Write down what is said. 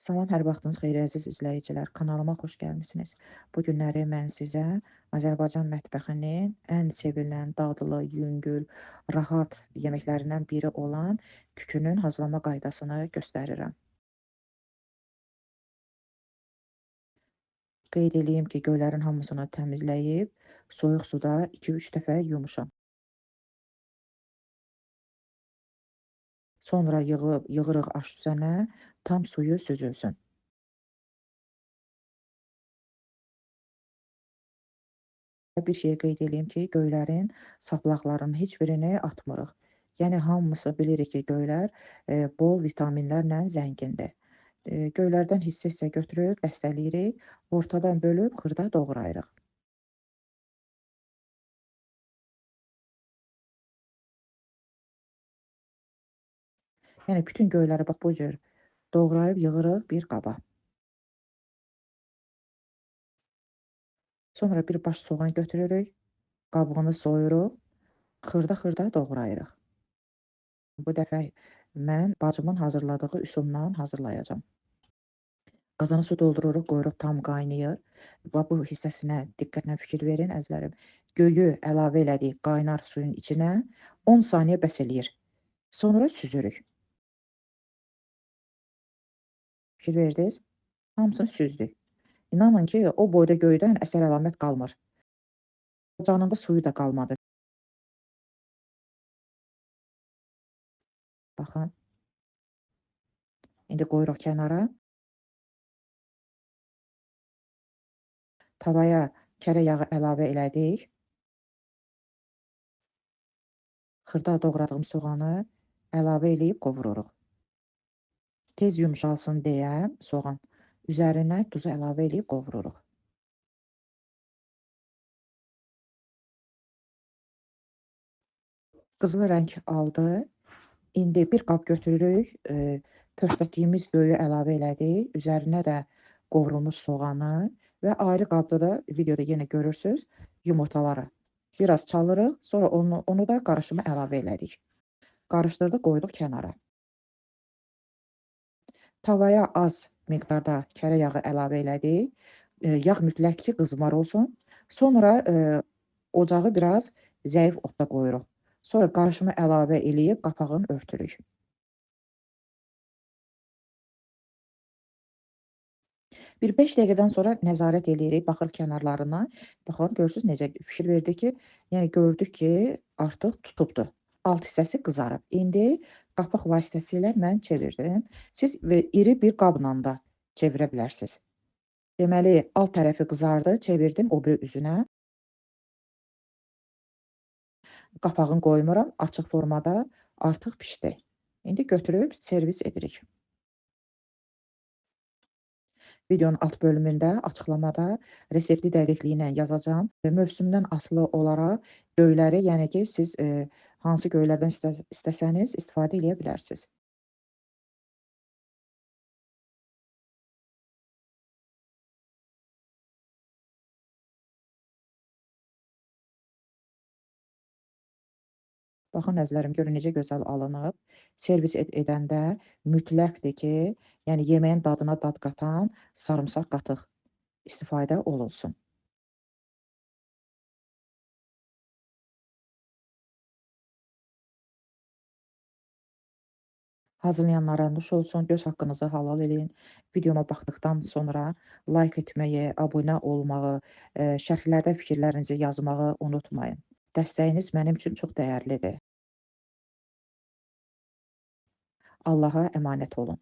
Salam, hər vaxtınız xeyir əziz izləyicilər. Kanalıma xoş gəlmisiniz. Bu günləri mən sizə Azərbaycan mətbəxinin ən sevilən, dadlı, yüngül, rahat yeməklərindən biri olan kükünün hazırlama qaydasını göstərirəm. Qeyd eləyim ki, göylərin hamısını təmizləyib soyuq suda 2-3 dəfə yumuşam. Sonra yığırıq aş düzənə, tam suyu süzülsün. Bir şeyi qeyd eləyim ki, göylərin saplaqlarının heç birini atmırıq. Yəni hamısı bilirik ki, göylər bol vitaminlərlə zəngindir. Göylərdən hissə-hissə götürüb dəstələyirik, ortadan bölüb xırda doğrayırıq. Yəni bütün göyləri bax bu cür doğrayıb yığırıq bir qaba. Sonra bir baş soğan götürürük, qabığını soyuruq, xırda-xırda doğrayırıq. Bu dəfə mən bacımın hazırladığı üsulla hazırlayacağam. Qazana su doldururuq, qoyuruq, tam qaynayır. Bax bu hissəsinə diqqətlə fikir verin əzizlərim. Göyü əlavə elədik qaynar suyun içinə, 10 saniyə bəs eləyir. Sonra süzürük. Fikir verdiniz? Hamısını süzdük. İnanın ki, o boyda göydən əsər əlamət qalmır. Canında suyu da qalmadı. Baxın. İndi qoyuruq kənara. Tavaya kərə yağı əlavə elədik. Xırda doğradığım soğanı əlavə eləyib qovururuq. Tez yumşalsın deyə soğan üzərinə duzu əlavə eləyib qovururuq. Qızılı rəng aldı. İndi bir qab götürürük. Pörtlətdiyimiz göyü əlavə elədik. Üzərinə də qovrulmuş soğanı və ayrı qabda da videoda yenə görürsünüz yumurtaları. Biraz çalırıq, sonra onu da qarışımı əlavə elədik. Qarışdırdıq, qoyduq kənara. Tavaya az miqdarda kərə yağı əlavə elədik. Yağ mütləq ki, qızmar olsun. Sonra ocağı biraz zəif odda qoyuruq. Sonra qarışımı əlavə eləyib qapağını örtürük. Bir 5 dəqiqədən sonra nəzarət eləyirik, baxırıq kənarlarına. Baxın, görürsünüz necə fikir verdik ki, yəni gördük ki, artıq tutubdur. Alt hissəsi qızarıb. İndi qapaq vasitəsilə mən çevirdim. Siz iri bir qabla da çevirə bilərsiniz. Deməli, alt tərəfi qızardı, çevirdim o biri üzünə. Qapağını qoymuram, açıq formada artıq pişdi. İndi götürüb servis edirik. Videonun alt bölümündə, açıqlamada resepti dəqiqliyi ilə yazacağam. Mövsümdən asılı olaraq göyləri, yəni ki, siz hansı göylərdən istəsəniz istifadə eləyə bilərsiniz. Baxın əzizlərim, görün necə gözəl alınıb. Servis edəndə mütləqdir ki, yəni yeməyin dadına dad qatan sarımsaq qatıq istifadə olunsun. Hazırlayanlara nuş olsun, göz haqqınızı halal eləyin. Videoma baxdıqdan sonra like etməyi, abunə olmağı, şərhlərdə fikirlərinizi yazmağı unutmayın. Dəstəyiniz mənim üçün çox dəyərlidir. Allaha əmanət olun.